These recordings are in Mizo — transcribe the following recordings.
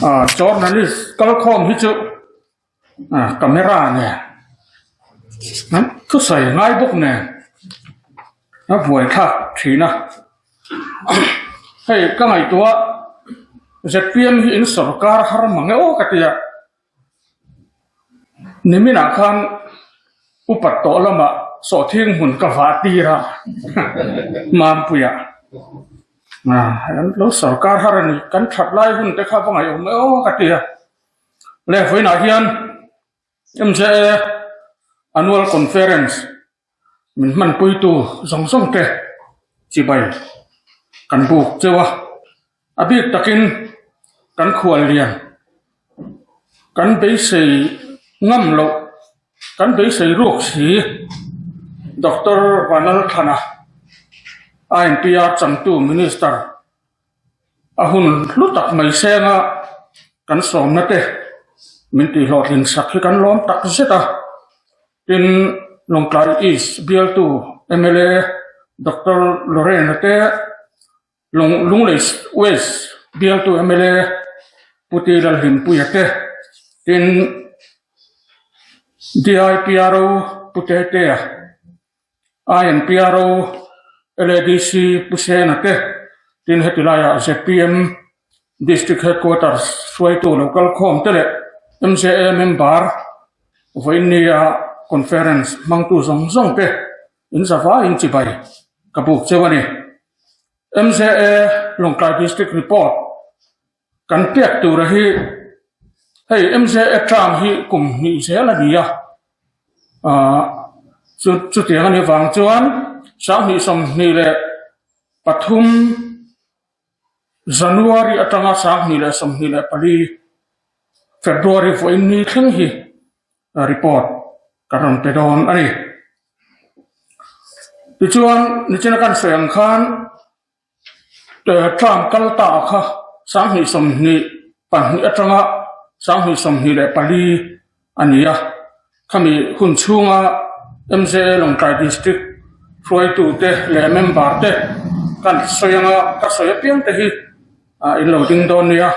Ah journalist kalkhawm hi chu ah camera nen an thusawi ngai bawk nen a buai thlak thin a hei ka ngaihtuah zpm hi in sawrkar har mang e aw ka ti a. Niminah khan upat tawh lamah sawhthing hmun ka vah tir a, Mampuia lo sorkar har a ni, kan that lai hun te kha va ngaihawm e aw ka ti a. Le vawiinah hian MJA Annual Conference min hmanpuitu zawng zawng te chibai kan buk cheu a, a bik takin kan khual lian kan beisei ngam loh kan beisei ruak si Doctor Vanlalthlana INPR changtu Minister a hun hlu tak mai senga kan sawmna te min tihhlawhtlin sak hi kan lawm tak zet a. Tin, Lawngtlai East bialtu mla Doctor Lorena te, Lunglei West bialtu mla Pu Ti Lalhlimpuia te, tin DIPRO Pu Tetea, INPRO LADC Pu Sena te, tin heti laiah zpm District Headquarters hruaitu lo kal khawm te leh MJA member vawiinnia conference hmangtu zawng zawng te in zavaiin chibai ka buk cheu a ni. MJA Lawngtlai District Report kan pek tura hi hei MJA term hi kum hnih zel a ni a, ah chu chutiang a nih vang chuan 2023 January atanga 2024 February vawiin ni thleng hi report kan rawn pe dawn a ni. Tichuan nichina kan sawi ang khan term kal ta kha 2022 atanga 2024 a ni a, khami hun chhunga MJA Lawngtlai District hruaitute leh member te kan sawi anga ka sawi apiang te hi in lo ding dawn nia.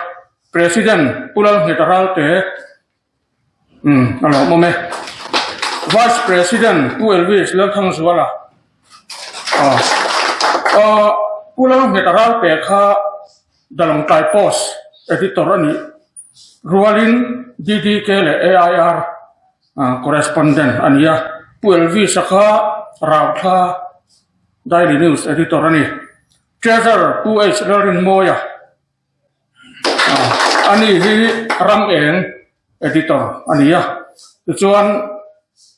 President Pu Lalnghet Ralte umm a lawmawm e. Vice President Pu Elvis Lalthangzuala ah Pu Lalnghet Ralte kha The Lawngtlai Post editor a nih. Rualin DDK leh AIR correspondent a ni a, Pu Elvis-a kha Rauthla Daily News editor a ni. Treasurer Pu H Lalrinmawia a ni hi Ram Eng editor a ni a, tichuan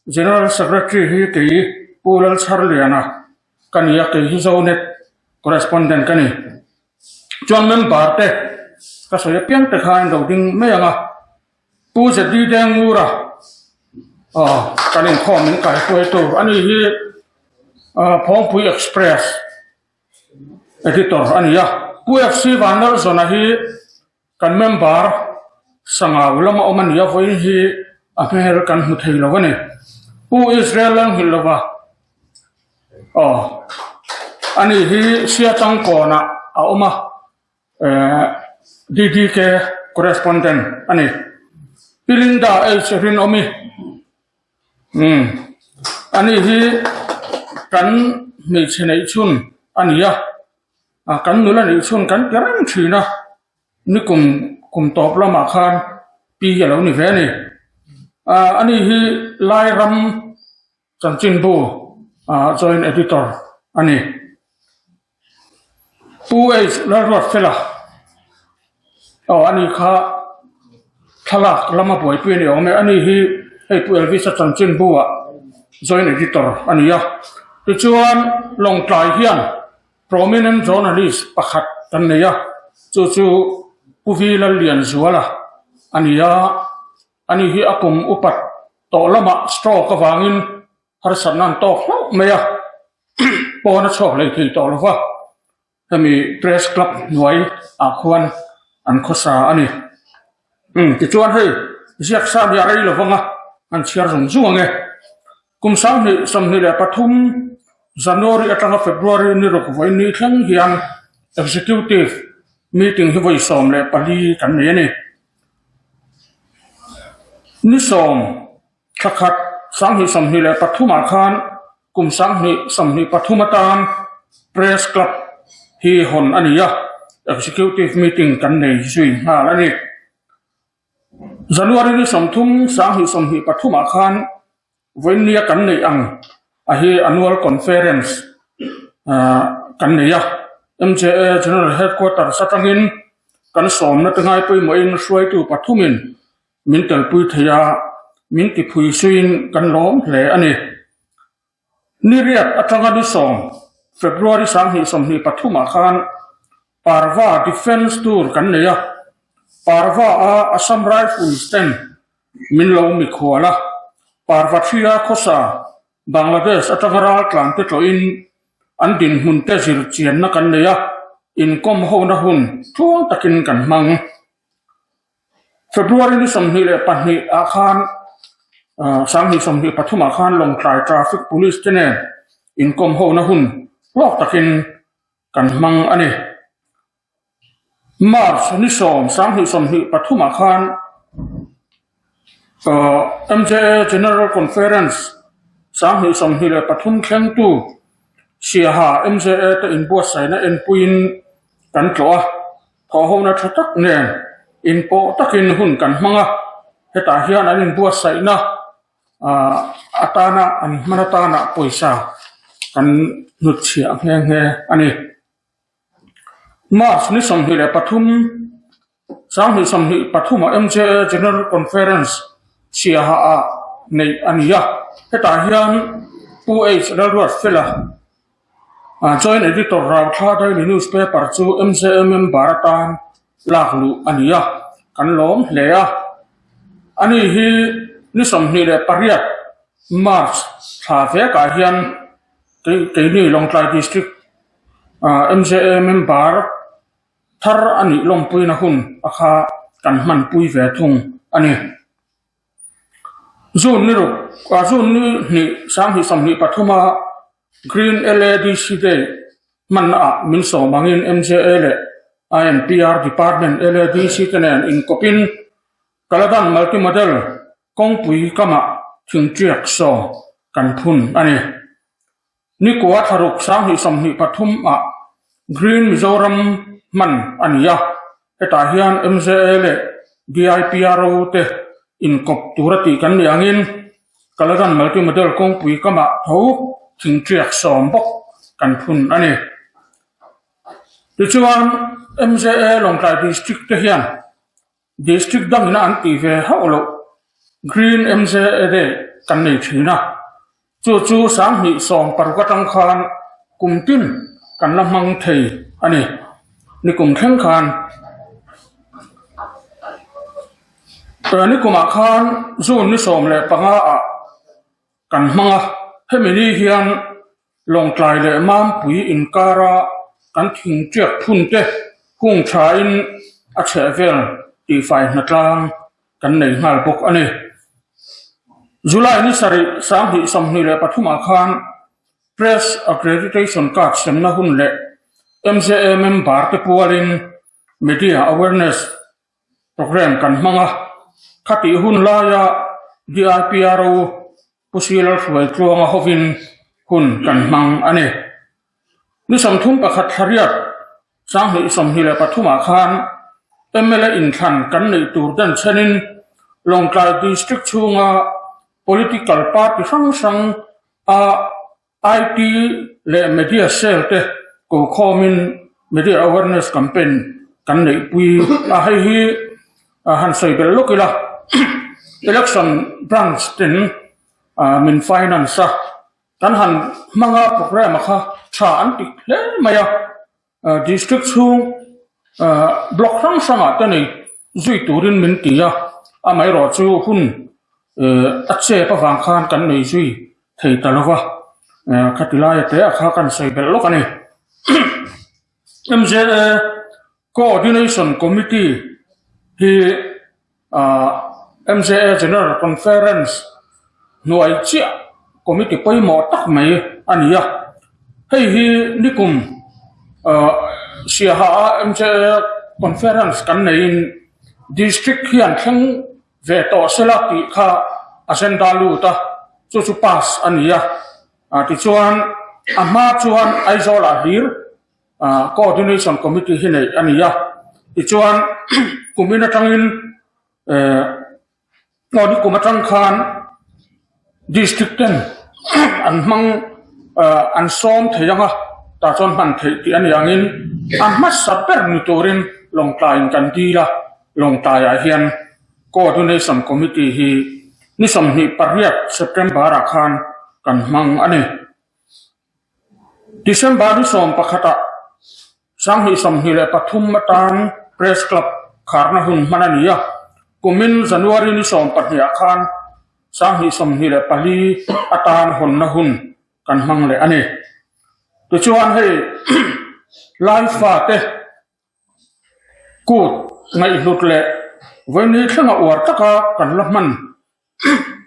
General Secretary hi kei Pu Lalchharliana ka ni a, kei hi Zonet correspondent ka ni. Chuan member te ka sawi apiang te kha in lo ding mai ang a, Pu ZD Dengura aw kan inkhawm min kai hruai tur a ni hi Phawngpui Express editor a ni a, Pu FC Vanlalzawna hi kan member Sangau lama awm a ni a, vawiin hi a hmel kan hmu thei lo a ni. Pu Israel Lalnghilhlova Aw, ani hi Siachangkawnah a awm a, eh DDK correspondent a ni. Pi Linda H Rinawmi, umm ani hi kan hmeichhe neih chhun a ni a, kan nula neih chhun kan ti reng thin a. Nikum kum tawp lamah khan pi a lo ni ve a ni. Ah ani hi Lairam Chanchinbu ah joint editor a ni. Pu H Lalruatfela aw ani kha thlalak lama buaipui a ni awm e. Ani hi hei Pu Elvis-a chanchinbu ah joint editor a ni a. Tichuan Lawngtlai hian prominent journalist pakhat kan nei a, chu chu Pu Vi Lallianzuala a ni a. Ani hi a kum upat tawh lamah stroke avangin harsatna an tawk hlauh mai a, pawn a chhuak lei thei tawh lo va, hemi press club hnuai ah khuan an khawsa a ni. Umm tichuan hei ziak sa hi a rei lo vang a, an chhiar zung zung ang e. Kum 2023 January atanga February ni ruk vawi ni thleng hian Executive meeting hi vawi 14 kan nei a ni. Ni sawm thla khat 2023 ah khan kum 2023 atan Press Club hi hawn a ni a, Executive Meeting kan nei zui nghal a ni. January ni 30 2023 ah khan Vawinia kan neih ang a hi Annual Conference kan nei a, MJA General Headquarters atangin kan sawmna te ngai pawimawhin hruaitu pathumin min telpui thei a, min tiphui suiin kan lawm hle a ni. Ni riat atanga ni sawm February 2023 ah khan Parva Defence Tour kan nei a, Parva a Assam Rifles ten Min lo mikhual a, Parvathria khawsa Bangladesh atanga raltlan te tlawhin an dinhmun te zir chianna kan nei a, inkawm hona hun tluang takin kan hmang. February ni 22 ah khan 2023 ah khan Lawngtlai Traffic Police te nen inkawm hona hun hlawk takin kan hmang a ni. March ni sawm 2023 ah khan MJA General Conference 2023 thlengtu Siaha MJA te inbuatsaihna enpuiin kan tlawh a, thawhhona tha tak nen inpawh takin hun kan hmang a, hetah hian an inbuatsaihna atana an hman atana pawisa kan hnutchhiah nghe nghe a ni. March ni 23, 2023 ah MJA General Conference Siaha ah neih a ni a, hetah hian Pu H Lalruatfela, Joint Editor Rauthla Daily Newspaper chu MJA member atan lak luh a ni a, kan lawm hle a. Ani hi ni 28 March thla vekah hian keini Lawngtlai District MJA member thar a nih lawmpuina hun a kha kan hmanpui ve thung a ni. June ni ruk June ni hnih 2023 a Green LADC Day hmanna ah min sawm angin MJA leh INPR Department LADC te nen inkawpin Kaladan Multimodal kawngpui kamah thingtiak sawm kan phun a ni. Nikua thlaruk 2023 ah Green Mizoram hman a ni a, hetah hian MJA leh DIPRO te inkawp tura tih kan nih angin Kaladan Multimodal kawngpui kamah tho thingtiak sawm bawk kan phun a ni. Tichuan MJA Lawngtlai District te hian District dangina an tih ve hauh loh Green MJA Day kan nei thin a, chu chu 2016 atang khan kum tin kan la hmang thei a ni. Nikum thleng khan nikumah khan June ni 15 ah kan hmang a, hemi ni hian Lawngtlai leh Mampui inkara kan thingtiak phun te hung thain a chhehvel tihfai hnatlang kan nei nghal bawk a ni. July ni sarih 2023 ah khan Press Accreditation Card semna hun leh MJA member te pualin Media Awareness Programme kan hmang a, khatih hun laia DIPRO Pu Sila hruai tluanga hovin hun kan hmang a ni. Ni 31 thla riat 2023 ah khan mla inthlan kan neih tur den chhenin Lawngtlai District chhunga political party hrang hrang a IT leh media cell te kokhawmin media awareness campaign kan neihpui a, hei hi han sawi belh lawk ila election branch ten min finance a, kan han hmanga programme a kha tha an ti hle mai a, district chhung block hrang hrangah te nei zui turin min ti a, amaherawh chu hun a chep avang khan kan nei zui thei ta lova, khati laia te a kha kan sawi belh lawk a ni. MJA Coordination Committee hi MJA General Conference hnuai chiah committee pawimawh tak mai a ni a, hei hi nikum Siaha a MJA Conference kan neiin District hian thleng. ve tawh sela tih kha agenda lut a, chu chu pass a ni a. Tichuan a hma chuan Aizawl-ah hlir Coordination Committee hi neih a ni a. Tichuan kumin atangin Aw ni kum atang khan district ten an hmang an sawm thei ang a, tah chuan hman theih tih a ni angin a hmasa ber ni turin Lawngtlaiin kan dil a, Lawngtlaiah hian Coordination Committee hi ni 28 September ah khan kan hmang a ni. December ni 11 ah 2023 atan Press Club kharna hun hman a ni a, kumin January ni 12 ah khan 2024 atan hawnna hun kan hmang leh a ni. Tichuan hei Laifa te kut ngaihhlut leh vawiini thlenga uar taka kan la hman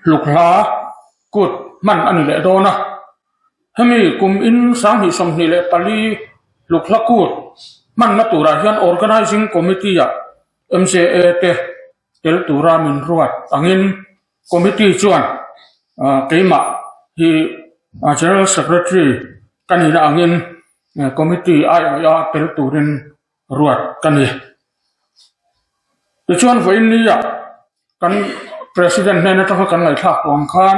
hluk hla kut hman a ni leh dawn a. Hemi kum in 2024 hluk hla kut hmanna turah hian Organising Committee ah MJA te tel tura min ruat angin Committee chuan keimah hi General Secretary ka nihna angin Committee aiawih a tel turin ruat ka ni. Tichuan vawiin ah kan President hnen atanga kan ngaihthlak tawh ang khan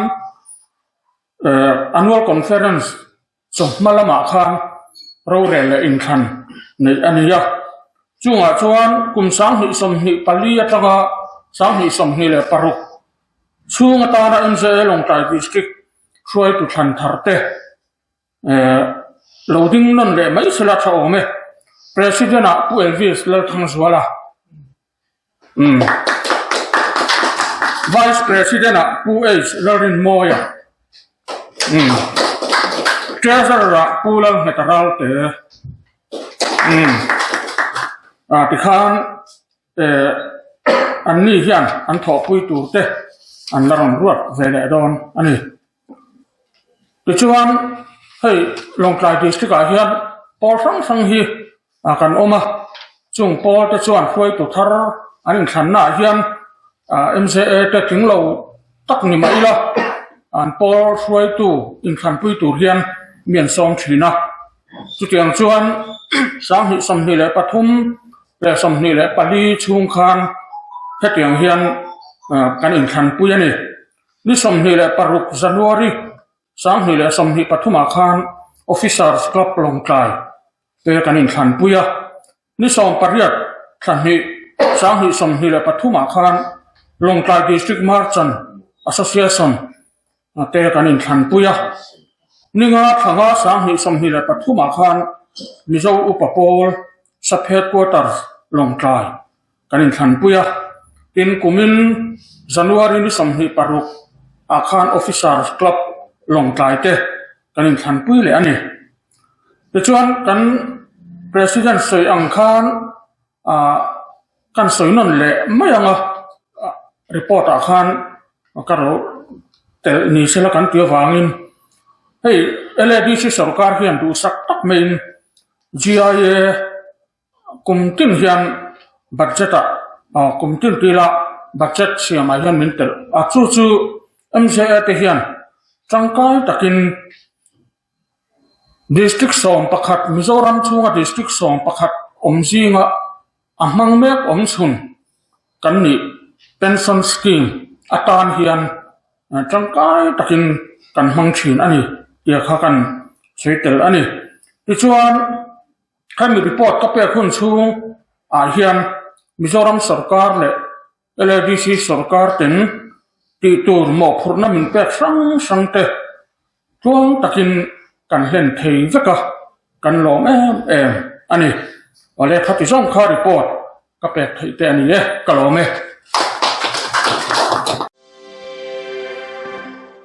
Annual Conference chawhma lamah khan rorel leh inthlan neih a ni a. Chungah chuan kum 2024 atanga 2026 chhung atana MJA Lawngtlai District hruaitu thlan thar te Lo ding nawn leh mai sela tha awm e. President ah Pu Elvis Lalthangzuala. Umm. Vice President ah Pu H Lalrinmawia. Umm. Treasurer ah Pu Lalngheta Ralte. Umm. Ah tikhan eh an ni hian an thawhpui tur te an la rawn ruat ve leh dawn a ni. Tichuan hei Lawngtlai district ah hian pawl hrang hrang hi ah kan awm a, chung pawl te chuan hruaitu thar an inthlanna ah hian ah MJA te tling lo tak ni mah ila an pawl hruaitu inthlanpui tur hian mi an sawm thin a, chutiang chuan 2023 leh 24 chhung khan hetiang hian ah kan inthlanpui a ni. Ni 26 January 2023 ah khan Officers Club Lawngtlai te kan inthlanpui a, ni 18 thla hnih 2023 ah khan Lawngtlai District Merchant Association te kan inthlanpui a, ni nga thla nga 2023 ah khan Mizo Upa Pawl Sub Headquarters Lawngtlai Kan inthlanpui a, tin kumin January ni 26 ah khan Officers Club Lawngtlai te kan inthlanpui leh a ni. Tichuan kan President sawi ang khan ah kan sawi nawn leh mai ang a, report ah khan ka ro telh ni sela kan ti avangin hei LADC sorkar hian duhsak tak maiin GIA Kum tin hian budget ah kum tin tila budget siamah hian min telh a, chu chu MJA te hian tangkai takin district 11 Mizoram chhunga district 11 awm zinga a hmang mek awm chhun kan nih pension scheme atan hian tangkai takin kan hmang thin a ni tih kha kan sawi tel a ni. Tichuan. Hemi report ka pek hun chhung ah hian Mizoram sorkar leh LADC sorkar ten tih tur mawhphurhna min pek hrang hrang te tluang takin kan hlen thei vek a, kan lawm em em a ni. Awle khati zawng kha report ka pek theih te a ni e, ka lawm e.